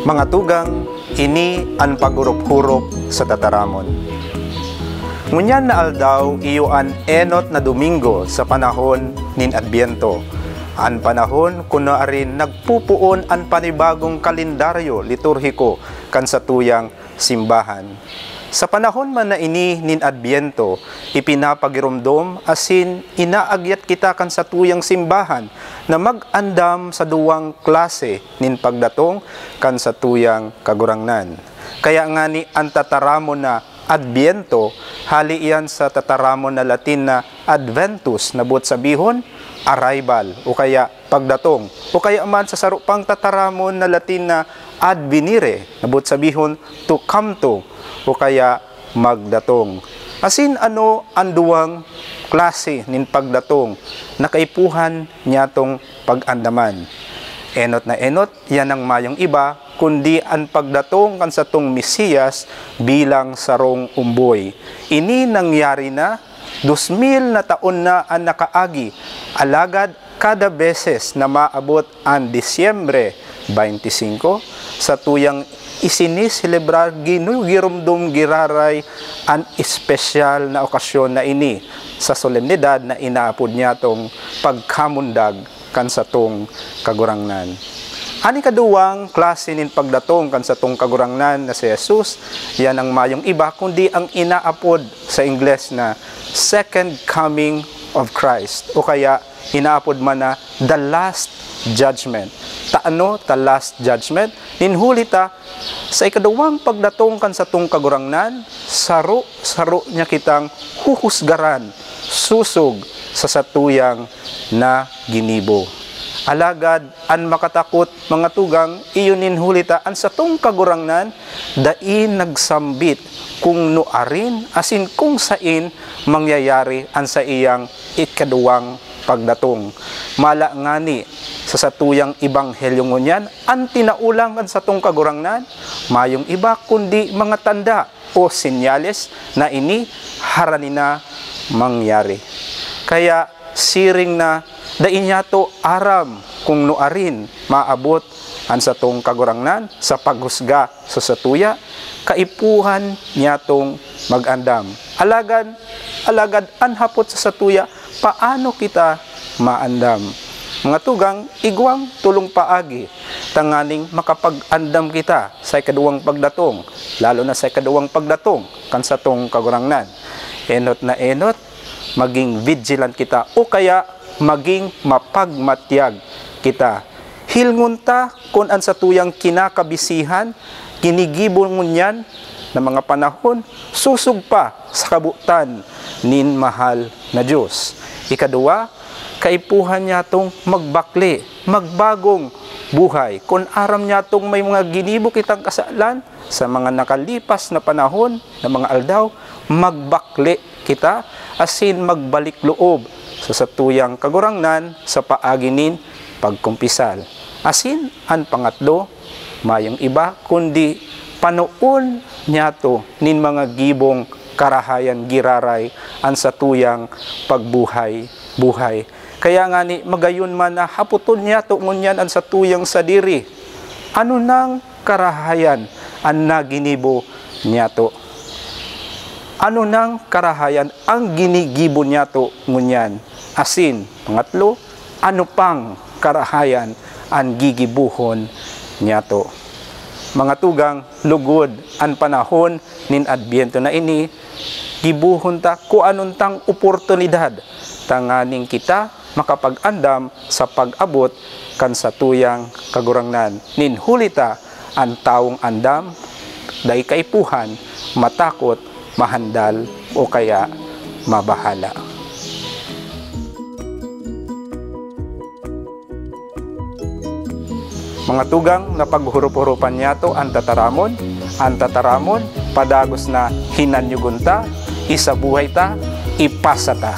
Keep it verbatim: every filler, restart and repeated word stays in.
Mga tugang, ini an paghurup-hurup sa tataramon. Ngunyan na aldaw iyo an enot na Domingo sa panahon nin Adbyento, an panahon kun nuarin nagpupoon an panibagong kalendaryo liturhiko kan satuyang simbahan. Sa panahon man na ini nin Adbyento, ipinapagiromdom asin inaagyat kita kan satuyang simbahan na mag-andam sa duwang klase nin pagdatong kan satuyang Kagurangnan. Kaya ngani an tataramon na Adbyento, hali iyan sa tataramon na Latin na Adventus, na boot sabihon, arrival, o kaya pagdatong, o kaya man sa saro pang tataramon na Latin na advenire, na boot sabihon, to come to, o kaya magdatong. Asin ano an duwang klase nin pagdatong na kaipuhan nyatong pag-andaman? Enot na enot, iyan an mayong iba kundi an pagdatong kan satong Mesiyas bilang sarong omboy. Ini nangyari na, dos mil na taon na an nakaagi, alagad kada beses na maabot an Disyembre twenty-five, satuyang isiniselebrar, ginugiromdom giraray an espesyal na okasyon na ini sa solemnidad na inaapod nyatong pagkamundag kan satong Kagurangnan. An ikaduwang klase nin pagdatong kan satong Kagurangnan na si Jesus, iyan an mayong iba kundi ang inaapod sa Ingles na Second Coming of Christ, o kaya inaapod man na The Last Judgment. Ta ano ta Last Judgment? Nin huli ta, sa ikaduwang pagdatong kan satong Kagurangnan, saro-saro niya kitang huhusgaran sosog sa satuyang na ginibo. Alagad an makatakot, mga tugang, iyo nin huli ta an satong Kagurangnan dai nagsambit kun nuarin asin kun saen mangyayari an saiyang ikaduwang pagdatong. Mala ngani sa satuyang ebanghelyo ngunyan, an tinaolan kan satong Kagurangnan, mayong iba kundi mga tanda o senyales na ini harani na mangyari. Kaya siring na dai nyato aram kun nuarin maabot an satong Kagurangnan sa paghusga sa satuya, kaipuhan nyatong mag-andam. Alagad, alagad an hapot sa satuya, paano kita maandam? Mga tugang, igwang tolong paagi tanganing makapag-andam kita sa ikaduwang pagdatong, lalo na sa ikaduwang pagdatong kan satong Kagurangnan. Enot na enot, maging vigilant kita o kaya maging mapagmatyag kita. Hilngon ta kun an satuyang kinakabisihan, ginigibo ngunyan na mga panahon, sosog pa sa kabotan nin mahal na Dios. Ikaduwa, kaipuhan nyatong magbakle, magbagong buhay. Kun aram nyatong may mga ginibo kitang kasalan sa mga nakalipas na panahon, na mga aldaw, magbakle kita asin magbalik loob sa satuyang Kagurangnan sa paagi nin pagkumpisal. Asin an pangatlo, mayong iba kundi panoon nyato nin mga gibong karahayan giraray an satuyang pagbuhay-buhay. Kaya ngani, magayon man na hapoton nyato ngunyan an satuyang sadiri, ano nang karahayan an naginibo nyato? Ano nang karahayan ang ginigibo nyato ngunyan? Asin, pangatlo, ano pang karahayan an gigibohon nyato? Mga tugang, lugod an panahon nin Adbyento na ini, gibohon ta kung anong tang oportunidad tanganing kita makapag-andam sa pag-abot kan satuyang Kagurangnan. Nin huli ta, an tawong andam, dai kaipuhan, matakot, mahandal, o kaya mabahala. Mga tugang, napaghurup-hurupan nyato an tataramon. An tataramon, padagos na hinanyogon ta, isabuhay ta, ipasa ta.